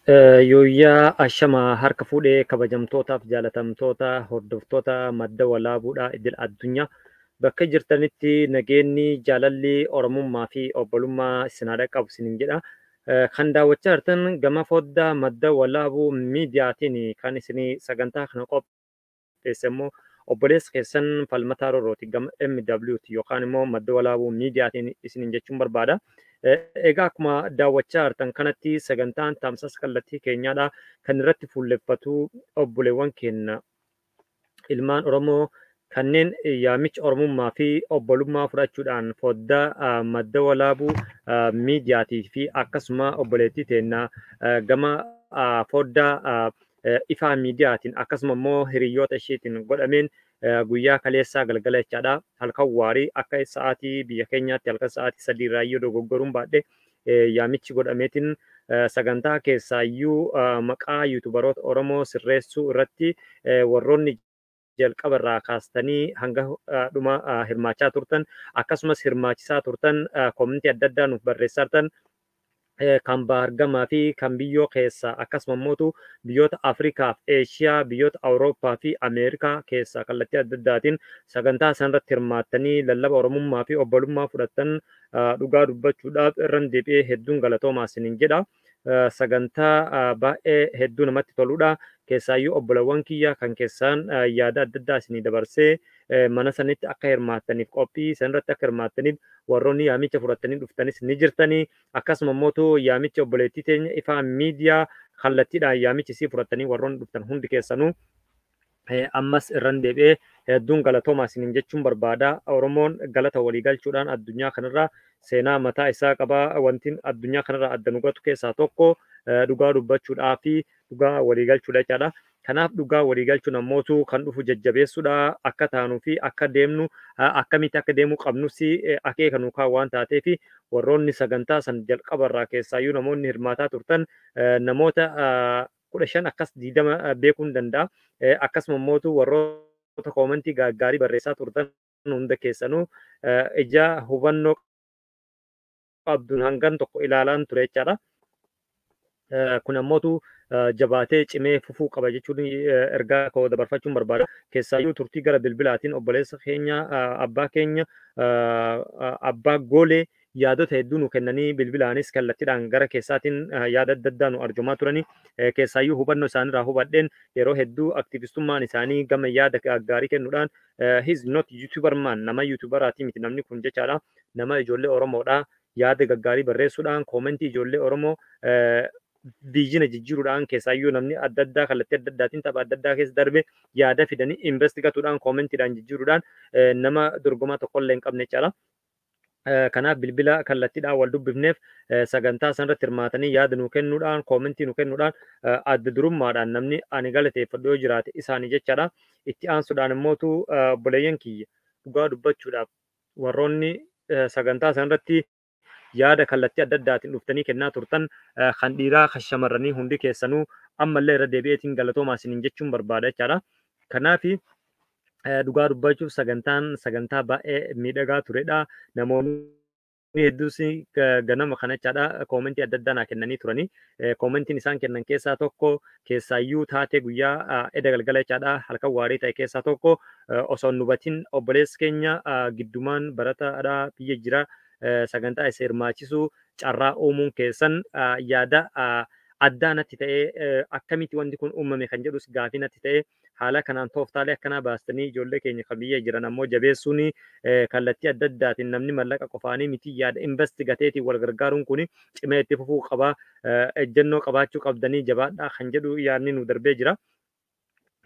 Yooyyaa Ashamaa harka fuudhee kabajamtootaaf jaalatamtoota hordoftoota Madda Walaabuudhaa idil addunyaa bakka jirtanitti nageenyi jaalalli Oromummaa fi obbolummaa isin haa dhaqqabu isiniin jedha. Kan daawwachaa jirtan gama foddaa Madda Walaabuu miidiyaatiin kan isin sagantaa kana qopheesse immoo obboleessa keessan Falmataa Roorrooti gama MWT yookaan immoo Madda Walaabuu miidiyaatiin isiniin jechuun barbaada. Egaa akkuma daawwachaa jirtan kanatti sagantaan tamsaasa kallattii keenyaadha kan irratti fuulleffatu obboleewwan keenya ilmaan Oromoo kanneen yaamicha Oromummaa fi obbolummaa fudhachuudhaan foddaa Madda Walaabuu miidiyaatii fi akkasuma obboleettii teenya gama foddaa Ifaa miidiyaatiin akkasuma immoo hiriyoota isheetiin godhameen guyyaa kaleessaa galgala jechaadha. Halkan waarii akka sa'aatii biyya keenyaatti halkan sa'aatii 3 irraa dogoggoruun baadhee yaamichi godhameetiin sagantaa keessaayyuu maqaa yuutubaroota Oromoo sirreessuu irratti warroonni jalqaba irraa kaastanii hanga dhuma hirmaachaa turtan akkasumas hirmaachisaa turtan koomintii adda addaa nuuf barreessaa turtan kan baargamaa fi kan biyyoo keessaa akkasuma immoo biyyoota Afrikaa fi Eeshiyaa biyyoota Awurooppaa fi Ameerikaa keessaa kallattii adda addaatiin sagantaa sanarratti hirmaattanii lallaba Oromummaa fi obbolummaa fudhattan dhugaa dubbachuudhaaf irran deebi'ee hedduun galatoomaa isiniin jedha. Sagantaa baay'ee hedduu namatti toludha. Keessaayyuu obbolawwan kiyya kan keessaan yaada adda addaa isinii dabarsee mana sanitti akka hirmaattaniif qophii sanarratti akka hirmaattaniif warroonni yaamicha fudhattanii dhuftanis ni jirtanii. Akkasuma immoo yaamicha obboleettii teenya Ifaa miidiyaa kallattiidhaan yaamicha isii fudhattanii warroonni dhuftan hundi keessanuu ammas irran deebi'ee hedduun galatoomaa isiniin jechuun barbaada. Oromoon galata walii galchuudhaan addunyaa kanarraa seenaa mataa isaa qaba. Wanti addunyaa kanarraa adda nu gatu keessaa tokko dhugaa dubbachuudhaa fi dhugaa walii galchuudha jechaadha. Kanaaf dhugaa walii galchuun ammootu kan dhufu jajjabeessuudha akka taanuu fi akka deemnu akkamitti akka deemuu qabnus akeeka nu kaa'u waan taateef warroonni sagantaa san jalqabarraa keessaayyuu namoonni hirmaataa turtan namoota 15 akkas 20 beekuu hin danda'a. Akkasuma ammootu warroota koomentii gaaggaarii barreessaa turtan hunda keessanuu ija hubannoo qabduun hangan tokko ilaalaan ture jechaadha. Kun ammootu jabaatee cimee fufuu qaba jechuun ergaa koo dabarfachuun barbaada. Keessaayyuu turtii gara bilbilaatiin obboleessa keenya abbaa keenya abbaa goolee yaadota hedduu nu kennanii bilbilaanis kallattiidhaan gara keessaatiin yaada adda addaa nu arjoomaa turanii keessaayyuu hubannoo isaaniirraa hubadheen yeroo hedduu aktivistummaan isaanii gama yaada gaarii kennuudhaan he's not YouTuber man nama YouTuberaatii miti namni kun jechaadha. Nama ijoollee Oromoodha. Yaada gaggaarii barreessuudhaan koomentii ijoollee Oromoo viijina jijjiiruudhaan keessaayyuu namni adda addaa kallattii adda addaatiin tapha adda addaa keessa darbe yaada fidanii investigatuudhaan koomentiidhaan jijjiiruudhaan nama dorgomaa tokkollee hin qabne jechaadha. Kanaaf bilbila kallattiidhaan wal dubbifneef sagantaa sanarratti hirmaatanii yaada nu kennuudhaan koomentii nu kennuudhaan adda durummaadhaan namni ani galateeffadhu yoo jiraate isaanii jechaadha. Itti aansuudhaan immootu obboleeyyan kiyya dhugaa dubbachuudhaaf warroonni sagantaa sanarratti yaada kallattii adda addaatiin dhuftanii kennaa turtan kan dhiiraa kan shamarranii hundi keessanuu ammallee irra deebi'eetiin galatoomaa isiniin jechuun barbaada jechaadha. Kanaaf dhugaa dubbachuuf sagantaan sagantaa baay'ee miidhagaa turedha. Namoonni hedduus ganama kana jechaadha koomentii adda addaa naa kennanii turanii. Koomentiin isaan kennan keessaa tokko keessaayyuu taatee guyyaa eda galgala jechaadha halkan waarii ta'e keessaa tokko osoo hin hubatin obboleessi keenya giddumaan barataadha biyya jira. Sagantaa isa hirmaachisu carraa uumuun keessan yaada addaa natti ta'ee akkamitti wanti kun uumame kan jedhus gaafii natti ta'ee haala kanaan tooftaalee akkanaa baastanii ijoollee keenya kan biyya jiran ammoo jabeessuun kallattii adda addaatiin namni mallaqa qofaanii miti yaada investigateetiin wal gargaaruun kun cimee itti fufuu qaba ejjennoo qabaachuu qabdanii jabaadhaa kan jedhu yaadni nu darbee jira.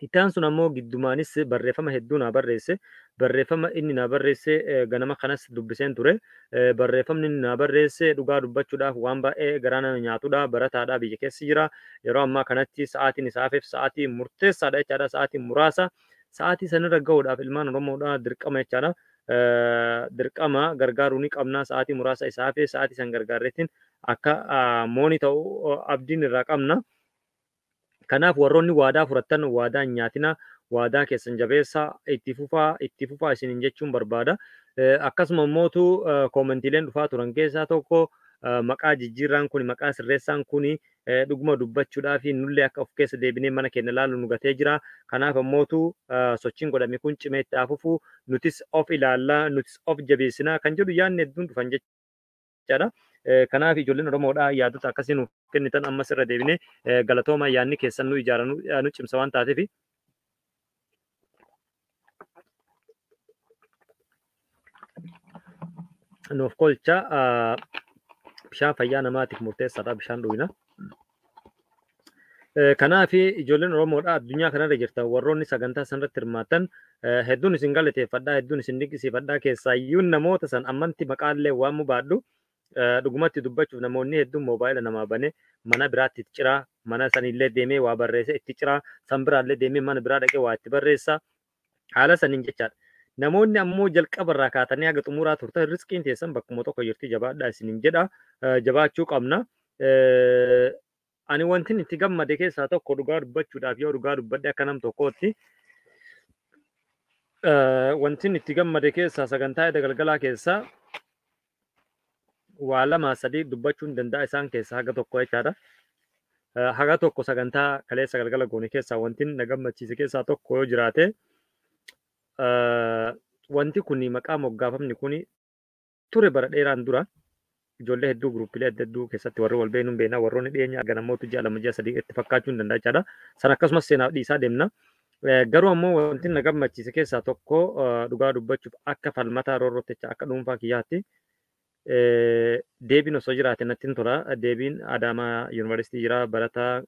Itti aansuun ammoo giddumaanis barreeffama hedduu naa barreesse. Barreeffama inni naa barreesse ganama kanas dubbiseen ture. Barreeffamni inni naa barreesse dhugaa dubbachuudhaaf waan baay'ee garaa nama nyaatudha. Barataadha biyya keessa jira. Yeroo ammaa kanatti sa'aatiin isaafif sa'aatii murteessaadha jechaadha. Sa'aatii muraasa. Sa'aatii sanirra gahuudhaaf ilmaan Oromoodha dirqama jechaadha. Dirqama gargaaruu ni qabna. Sa'aatii muraasa isaafif sa'aatii san gargaarreettiin akka mooni ta'u abdiin irraa qabna. Kanaaf warroonni waadaa fudhattan waadaa hin nyaatina, waadaa keessan jabeessaa itti fufaa isiniin jechuun barbaada. Akkasuma immootu koomentiileen dhufaa turan keessaa tokko Maqaa jijjiirraan kun, maqaa sirreessaan kun dhuguma dubbachuudhaa fi nullee akka of keessa deebinee mana keenya ilaalu nu gatee jira. Kanaaf ammootu sochiin godhame kun cimee itti hafuufu nutis of ilaallaa, nutis of jabeessinaa kan jedhu yaadni hedduun dhufan jechaadha. Kanaaf ijoolleen Oromoodhaa yaadota akkasii nuuf kennitan ammas irra deebinee galatooma, yaadni keessan nu ijaara, nu cimsa waan taateef. Nuuf kolcha, bishaan fayyaa namaatiif murteessaadha, bishaan dhugna. Kanaaf ijoolleen Oromoodhaa addunyaa kanarra jirtan, warroonni sagantaa sanarratti hirmaatan, hedduun isin galateeffadhaa, hedduun isin dinqisiifadhaa. Keessaayyuu namoota san ammanti maqaallee waamuu baadhu, dhugumatti dubbachuuf namoonni hedduun moobaayila namaa banee mana biraatti itti ciraa, mana sanillee deemee waa barreessa itti ciraa, san biraallee deemee mana biraa dhaqee waa itti barreessa, haala saniin jechaadha. Namoonni ammoo jalqaba irraa kaatanii haga xumuraa turtan riskiin teessan bakkuma tokko jirti, jabaadhaa isiniin jedha, jabaachuu qabna. Ani wanti itti gammade keessaa tokko, dhugaa dubbachuudhaaf, yoo dhugaa dubbadhe akka nam tokkootti, wanti itti gammade keessaa sagantaa edda galgalaa keessaa waa lama sadii dubbachuu hin danda'a, isaan keessaa haga tokko jechaadha. Haga tokko sagantaa kaleessa galgala goone keessaa wanti na gammachiise keessaa tokko yoo jiraate, wanti kun maqaa moggaafamni kun ture bara dheeraan dura ijoollee hedduu guruupilee adda hedduu keessatti warri wal beeknu beekna, warroonni dhiyeenya argan ammoo ji'a 2, ji'a 3 itti fakkaachuu hin danda'a jechaadha. San akkasumas seenaaf dhiisaa deemna. Garuu ammoo wanti na gammachiise keessaa tokko, dhugaa dubbachuuf, akka falmataa roorrootti jecha, akka dhuunfaa kiyyaatti, deebiin osoo jiraate natti hin tola. Deebiin Adaamaa Yuunivarsiitii jira, barataa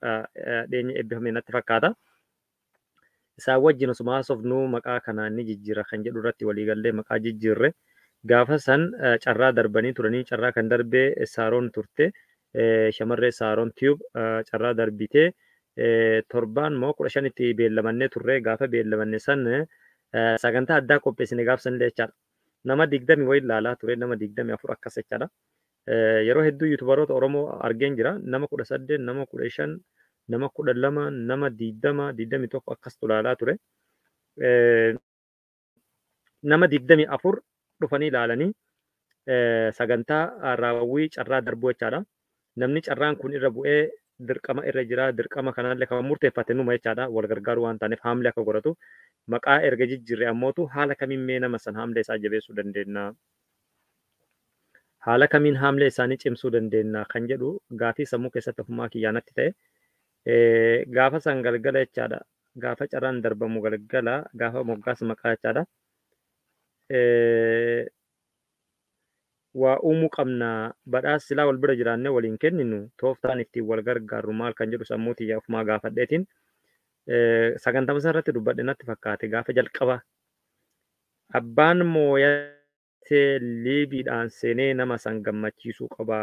dhiyeenya eebbifame natti fakkaata. Isaan wajjin osuma haasofnu maqaa kanaan ni jijjiirra kan jedhu irratti waliigallee maqaa jijjiirre. Gaafa san carraa darbanii turanii, carraa kan darbee Saaroon turte, shamarree Saaroon Tube carraa darbitee torbaan moo 15tti beellamannee turre. Gaafa beellamanne san sagantaa addaa qopheessine gaafa sanillee jechaadha. Nama 20 wayi ilaalaa ture, nama 24 akkas jechaadha. Yeroo hedduu yuutubaroota Oromoo argeen jira. Nama 18, nama 15, nama 12, nama 20, 21 akkas ilaalaa ture. Nama 24 dhufanii ilaalanii sagantaa raawwii carraa darbuu jechaadha. Namni carraan kun irra bu'ee dirqama irra jira. Dirqama kanallee kan murteeffate numa jechaadha. Wal gargaaruu waan taaneef haamlee akka godhatu. Maqaa erga jijjiirre ammootu haala kamiin mee nama san haamlee isaa jabeessuu dandeenya? Haala kamiin haamlee isaanii cimsuu dandeenya kan jedhu gaafii sammuu keessatti ofumaa kiyyaanatti ta'e. Gaafa san galgala jechaadha. Gaafa carraan darbamu galgala, gaafa moggaasa maqaa jechaadha. Waa uumuu qabna, badhaasa silaa wal bira jiraannee waliin kenninu tooftaan ittiin wal gargaarru maal kan jedhu sammuu tiyya ofumaa gaafadheetiin sagantama sana irratti dubbadhe natti fakkaate gaafa jalqaba. Abbaan mooyatee liibiidhaan seenee nama san gammachiisuu qaba.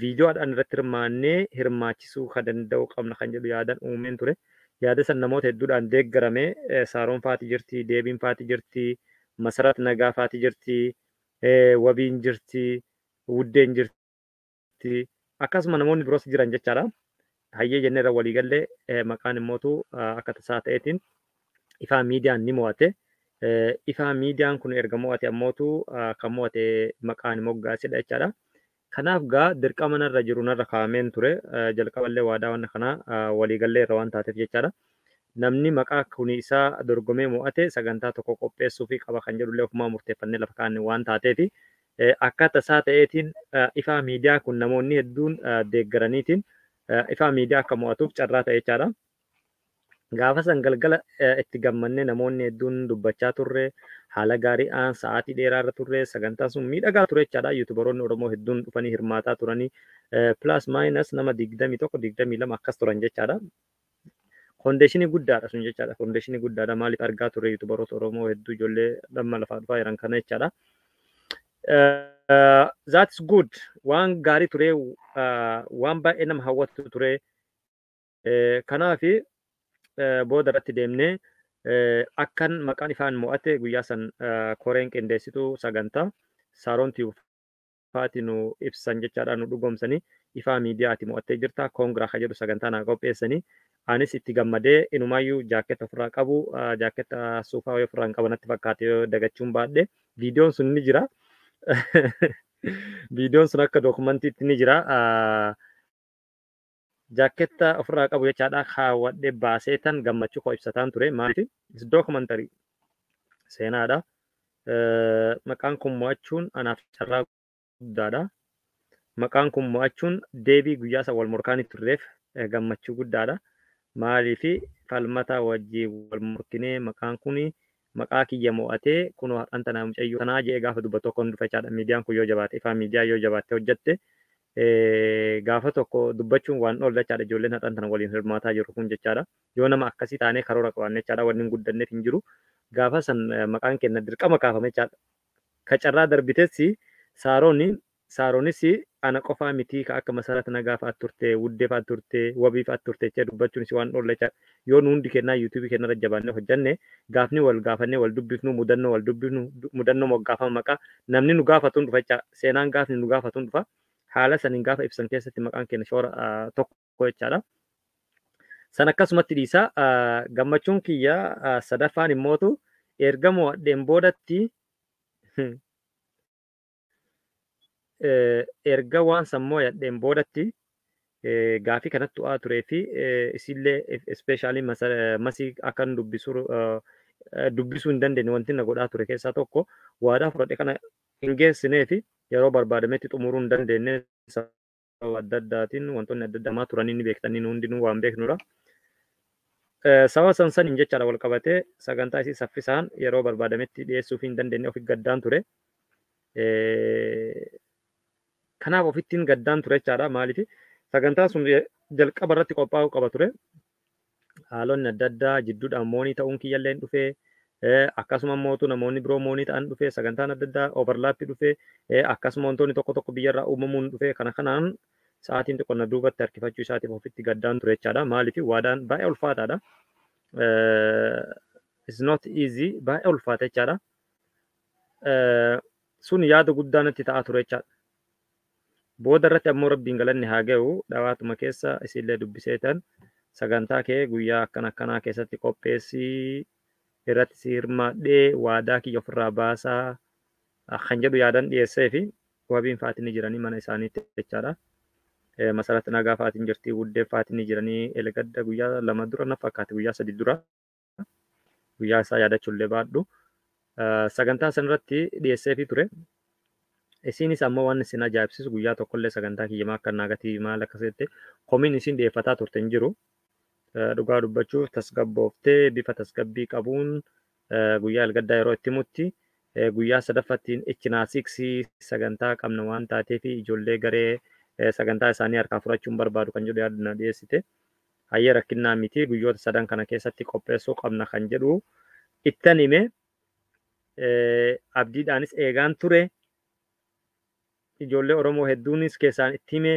Viidiyoodhaan irratti hirmaannee hirmaachisuu kan danda'u qabna kan jedhu yaadan uumeen ture. Yaada san namoota hedduudhaan deeggarame. Saaroon faati jirti, Deebiin faati jirti, Masarat Nagaa faati jirti, Wabiin jirti, Wuddeen jirti, akkasuma namoonni biroos jiran jechaadha. Hayyee jennee irra walii gallee, maqaan immootu akka tasaa ta'eetiin Ifaa Miidiyaan ni mo'ate. Ifaa Miidiyaan kun erga mo'ate ammootu kan mo'ate maqaan moggaasedha jechaadha. Kanaaf gaa dirqama narra jiru narra kaa'ameen ture. Jalqaballee waadaa waan kanaa waliigallee irra waan taateef jechaadha. Namni maqaa kuni isaa dorgomee mo'ate sagantaa tokko qopheessuu fi qaba kan jedhullee ofumaa murteeffannee lafa kaa'anne waan taateef, akka tasaa ta'eetiin Ifaa Miidiyaa kun namoonni hedduun deeggaraniitiin Ifaa Miidiyaa akka mo'atuuf carraa ta'e jechaadha. Gaafa san galgala itti gammannee namoonni hedduun dubbachaa turre, haala gaariidhaan sa'aatii dheeraa irra turre, sagantaan sun miidhagaa ture jechaadha. Yuutubaroonni Oromoo hedduun dhufanii hirmaataa turanii, plus minus nama 21, 22 akkas turan jechaadha. Foundationii guddaadha sun jechaadha. Foundationii guddaadha. Maaliif argaa turre yuutubaroota Oromoo hedduu ijoollee dhamma lafaa dhufaa jiran kana jechaadha. That's good. Waan gaarii ture, waan baay'ee nama hawwatu ture. Kanaafi booda irratti deemnee akkan maqaan ifaan mo'ate guyyaa san koreen qindeessituu sagantaa Saaroon Tube faati nu ibsan jechaadha, nu dhugoomsanii Ifaa Miidiyaati mo'attee jirta, congra ka jedhu sagantaa naa qopheessanii, anis itti gammadee inumaayyuu jaaketta ofirraa qabu, jaakketta suufaa wayii ofirraa hin qabu natti fakkaate yoo dagachuun baadhe, viidiyoon sun ni jira. Viidiyoon sun akka dookumantiitti ni jira. Jaaketta ofirraa qabu jechaadha kaawwadhee baasee tan gammachuu koo ibsataan ture. Maaliif? Dookumantarii seenaadha. Maqaan kun mo'achuun anaaf carraa guddaadha. Maqaan kun mo'achuun deebii guyyaa isa wal morkaanii turreef gammachuu guddaadha. Maaliif falmata wajjin wal morkinee maqaan kun maqaa kiyya mo'atee kunoo har'aan tanaa mucayyoo tanaa jedhee gaafa dubbatu tokko hin dhufa jechaadha. Miidiyaan kun yoo jabaate, ifaa miidiyaa yoo jabaatte hojjette, gaafa tokko dubbachuun waan oolle jechaadha. Ijoolleen har'aan tana waliin hirmaataa jiru kun jechaadha. Yoo nama akkasii taanee karoora qabaanne jechaadha, wanni hin guddanneef hin jiru. Gaafa san maqaan keenya dirqama kaafame jechaadha. Ka carraa darbitessi Saarooni, Saaronis ana qofaa mitii ka akka Masarat Nagaa fa'aa turte, Wuddee fa'aa turte, Wabii fa'aa turte jechee dubbachuun si waan oolle jechaadha. Yoo nu hundi kennaa yuutuubii keenya irra jabaannee hojjenne, gaafni wal gaafannee wal dubbifnu, mudannoo wal dubbifnu, mudannoo moggaafama maqaa namni nu gaafatuun dhufa jechaadha. Seenaan gaafni nu gaafatuun dhufa. Haala saniin gaafa ibsan keessatti maqaan keenya shoora tokko jechaadha. San akkasumatti dhiisaa, gammachuun kiyya sadaffaan immootu erga mo'adheen boodatti, erga waan san mo'adheen boodatti, gaafii kanatti tu'aa turee fi isillee ispeeshaalii masii akkan dubbisuu hin dandeenye wanti na godhaa ture keessaa tokko waadaa fudhadhe kana hin geessinee fi yeroo barbaadametti xumuruu hin dandeenye, sababa adda addaatiin wantoonni adda addaa turanii ni beektanii, nu hundinuu waan beeknudha. Sababa san saniin jechaadha wal qabatee sagantaa isii saffisaan yeroo barbaadametti dhiyeessuuf hin dandeenye ofi gaddaan ture. Kanaaf ofittiin gaddaan ture jechaadha. Maaliif sagantaan sun jalqaba irratti qophaa'uu qaba ture. Haalonni adda addaa jidduudhaan moonii ta'uun kiyyallee hin dhufee, akkasuma mootu namoonni biroo moonii ta'an dhufee, sagantaan adda addaa overlaappii dhufee, akkasuma wantoonni tokko tokko biyyarraa uumamuun dhufee, kana kanaan sa'aatiin xiqqoo na duubatti harkifachuu isaatiif ofitti gaddaan ture jechaadha. Maaliif waadaan baay'ee ulfaataadha. It's not easy, baay'ee ulfaata jechaadha. Sun yaada guddaa natti ta'aa ture jechaadha. Booda irratti ammoo Rabbiin galanni haa ga'u, dhawaatuma keessa isillee dubbiseetan sagantaa kee guyyaa akkana akkanaa keessatti qopheessii irratti si hirmaadhee waadaa kiyya ofirraa baasaa kan jedhu yaadan dhiyeessee fi Wabiin fa'aatiin ni jiranii mana isaaniitti jechaadha. Masarat Nagaa fa'aatiin jirti, Wuddee fa'aatiin ni jiranii elgadda guyyaa 2 dura na fakkaate, guyyaa 3 dura guyyaa isaa yaadachuullee baadhu. Sagantaa sanarratti dhiyeesseefii ture. Isinis ammoo waan isin ajaa'ibsiisu guyyaa tokkollee sagantaa kiyya maal akka naagatii maal akkas jette komiin isin dhiyeeffataa turte hin jiru. Dhugaa dubbachuuf tasgabbooftee bifa tasgabbii qabuun guyyaa elgaddaa yeroo itti himutti, guyyaa sadaffaattiin ichinaa siksii sagantaa qabna waan taateef ijoollee garee sagantaa isaanii harkaa fudhachuun barbaadu kan jedhu yaada na dhiyeessite. Hayyee, rakkinnaa miti, guyyoota sadan kana keessatti qopheessuu qabna kan jedhu ittan hime. Abdiidhaanis eegaan ture. Ijoollee Oromoo hedduunis keessaan itti hime.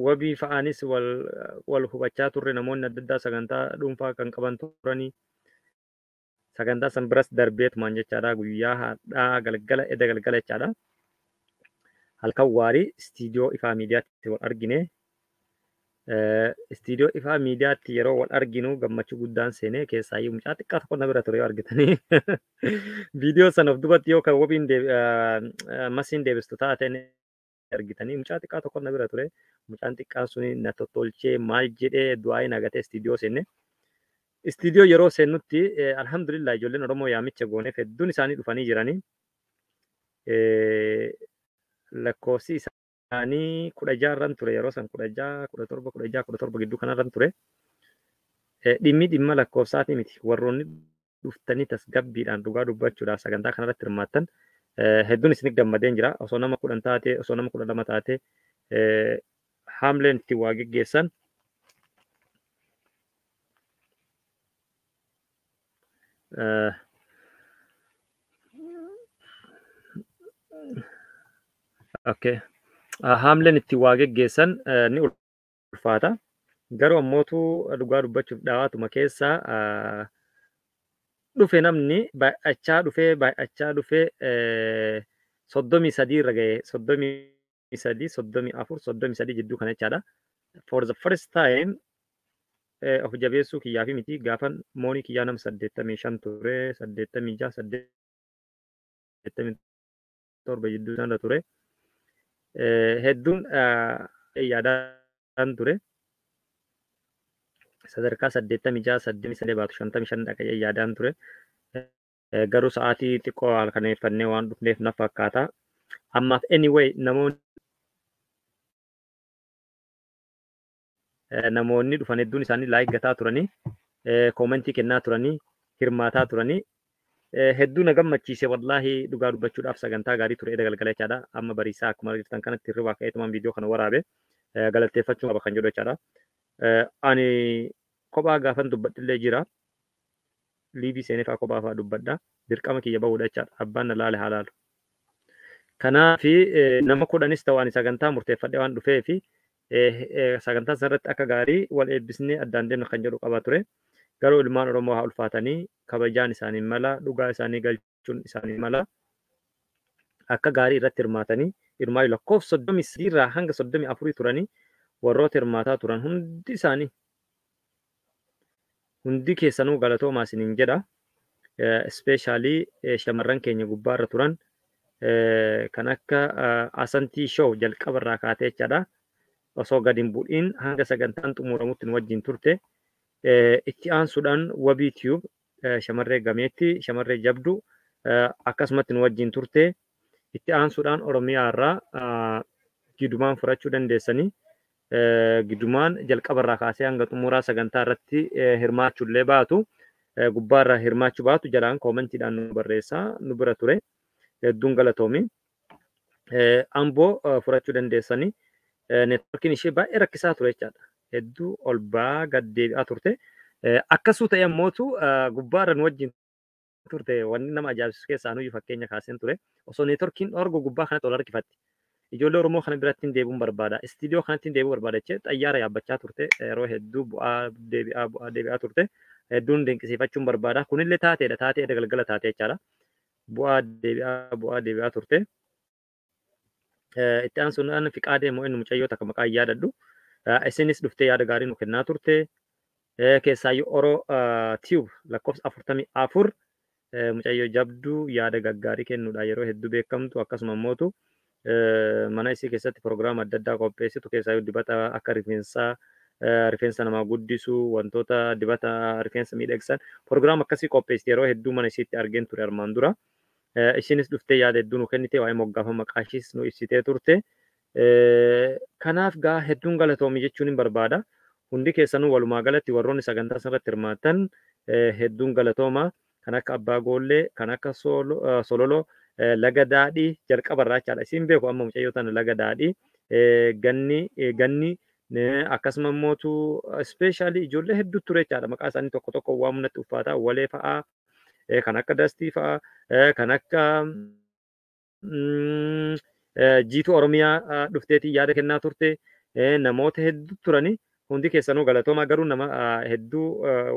Wabii fa'aanis wal hubachaa turre, namoonni adda addaa sagantaa dhuunfaa kan qaban turanii. Sagantaa san biras darbeetumaan jechaadha, guyyaa har'aa galgala, eda galgala jechaadha. Halkan waarii istiidiyoo Ifaa Miidiyaatti wal argine. Istiidiyoo Ifaa Miidiyaatti yeroo wal arginu gammachuu guddaan seenee, keessaayyuu mucaa xiqqaa tokko na bira ture yoo argitanii. Viidiyoo sana of duubatti yoo kan wabiin masiin deebistu taate argitanii, mucaa xiqqaa tokko na bira ture. Mucaan xiqqaan suni na tottolchee maal jedhee du'aa hin agatee istiidiyoo seenne. Istiidiyoo yeroo seennutti, alhamdulillah, ijoolleen Oromoo yaamicha gooneef hedduun isaanii dhufanii jiranii. Lakkoofsi isaanii 16 irran ture yeroo san, 16, 17, 16, 17 gidduu kanarran ture. Dhimmi dhimma lakkoofsaatii miti. Warroonni dhuftanii tasgabbiidhaan dhugaa dubbachuudhaaf sagantaa kanarratti hirmaattan hedduun isin gammadeen jira. Osoo nama 10 taate, osoo nama 12 taate, haamleen itti waa geggeessan. Okay. Haamleen itti waa geggeessan ni ulfaata. Garuu ammootu dhugaa dubbachuuf dhawaatuma keessaa dhufe, namni baay'achaa dhufee baay'achaa dhufee 33 irra ga'e, 33, 34, 33 jidduu kana jechaadha. For the first time of jabeessuu kiyyaa fi miti, gaafan moonii kiyyaa nama 85 ture, 86, 87 jidduu sana ture. Hedduun yaadaan ture. Sadarkaa 86, 83 baatu 55 dhaqee yaadaan ture. Garuu sa'aatii xiqqoo halkaneeffannee waan dhufneef na fakkaata. Ammaaf anyway namoonni dhufan hedduun isaanii like gataa turanii, comment kennaa turanii, hirmaataa turanii hedduu na gammachiise. Wallaahi dhugaa dubbachuudhaaf sagantaa gaarii ture edda galgala jechaadha. Amma bariisaa akkuma argitan kanatti hirribaa ka'eetumaan viidiyoo kana waraabe galateeffachuu qaba kan jedhu jechaadha. Ani kophaa gaafan dubbadhillee jira. Live seenee fa'aa kophaa fa'aa dubbadha. Dirqama kiyya bahuudha jechaadha. Abbaan na laale haa laalu. Kanaafi nama 10s ta'u ani sagantaa murteeffadhee waan dhufee fi sagantaa sanarratti akka gaarii wal eebbisnee addaan deemna kan jedhu qaba ture. Garuu ilmaan Oromoo haa ulfaatanii, kabajaan isaanii mala, dhugaa isaanii galchuun isaanii mala, akka gaarii irratti hirmaatanii hirmaayu lakkoofsa 33 irraa hanga 34 turanii warroota hirmaataa turan hundi isaanii hundi keessanuu galatoomaa isiniin jedha. Especially shamarran keenya gubbaarra turan kan akka Asantii Show jalqabarraa kaatee jechaadha. Osoo gadi hin bu'in hanga sagantaan xumuramutti nu wajjin turte. Itti aansuudhaan Wabii Tube, shamarree gameetti, shamarree jabdu akkasumatti nu wajjin turte. Itti aansuudhaan Oromiyaa irraa gidumaan furachuu dandeessanii, gidumaan jalqabarraa kaasee hanga xumuraa sagantaa irratti hirmaachuullee baatu, gubbaarraa hirmaachuu baatu, jalaan commentiidhaan nu barreessaa nu bira ture. Hedduun galatoomi. Amboo furachuu dandeessanii, networkiin ishee baay'ee rakkisaa ture jechaadha. Hedduu ol ba'aa gad deebi'aa turte. Akkasuu ta'e ammootu gubbaarra nu wajjin turte. Wanni nama ajaa'ibsiisu keessaa anuyyuu fakkeenya kaaseen ture. Osoo networkiin dhorgu gubbaa kanatti ol harkifatti. Ijoollee Oromoo kana biratti hin deebi'uun barbaada. Istiidiyoo kanatti hin deebi'uu barbaada jechee xayyaara yaabbachaa turte. Yeroo hedduu bu'aa deebi'aa bu'aa deebi'aa turte. Hedduun dinqisiifachuun barbaada. Kunillee taateedha. Taateedha galgala taatee jechaadha. Bu'aa deebi'aa bu'aa deebi'aa turte. Itti aansuudhaan Fiqaadee immoo inni mucayyoo takka maqaa hin yaadadhu. Isinis dhuftee yaada gaarii nu kennaa turte. Keessaayyuu Oro Tube lakkoofsa 44, mucayyoo jabduu yaada gaggaarii kennuudha yeroo hedduu beekamtu, akkasuma immootu mana isii keessatti proogiraama adda addaa qopheessitu, keessaayyuu dibata akka rifeensaa, rifeensa namaa guddisu, wantoota dibata rifeensa miidhagsan proogiraama akkasii qopheessiti, yeroo hedduu mana isiitti argeen ture armaan dura. Isinis dhuftee yaada hedduu nu kennite, waa'ee moggaafama maqaa ishiis nu ibsitee turte. Kanaaf gaa hedduun galatoomi jechuun hin barbaada. Hundi keessanuu walumaa galatti warroonni sagantaa sanarratti hirmaatan hedduun galatooma. Kan akka Abbaa Goollee, kan akka Sololo, Laga Daadhii jalqabarraa jechaadha. Isin beeku amma mucayyoo tana Laga Daadhii, ganni ganni akkasuma immootu especially ijoollee hedduu ture jechaadha. Maqaa isaanii tokko tokko waamuu natti ulfaata. Walee fa'aa, kan akka Dastii fa'aa, kan akka Jiituu Oromiyaa dhufteetii yaada kennaa turte. Namoota hedduu turanii, hundi keessanuu galatoomaa. Garuu nama hedduu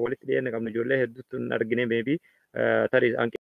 walitti dhiyeenya qabnu ijoollee hedduutu hin argine, maybe tarii hanqina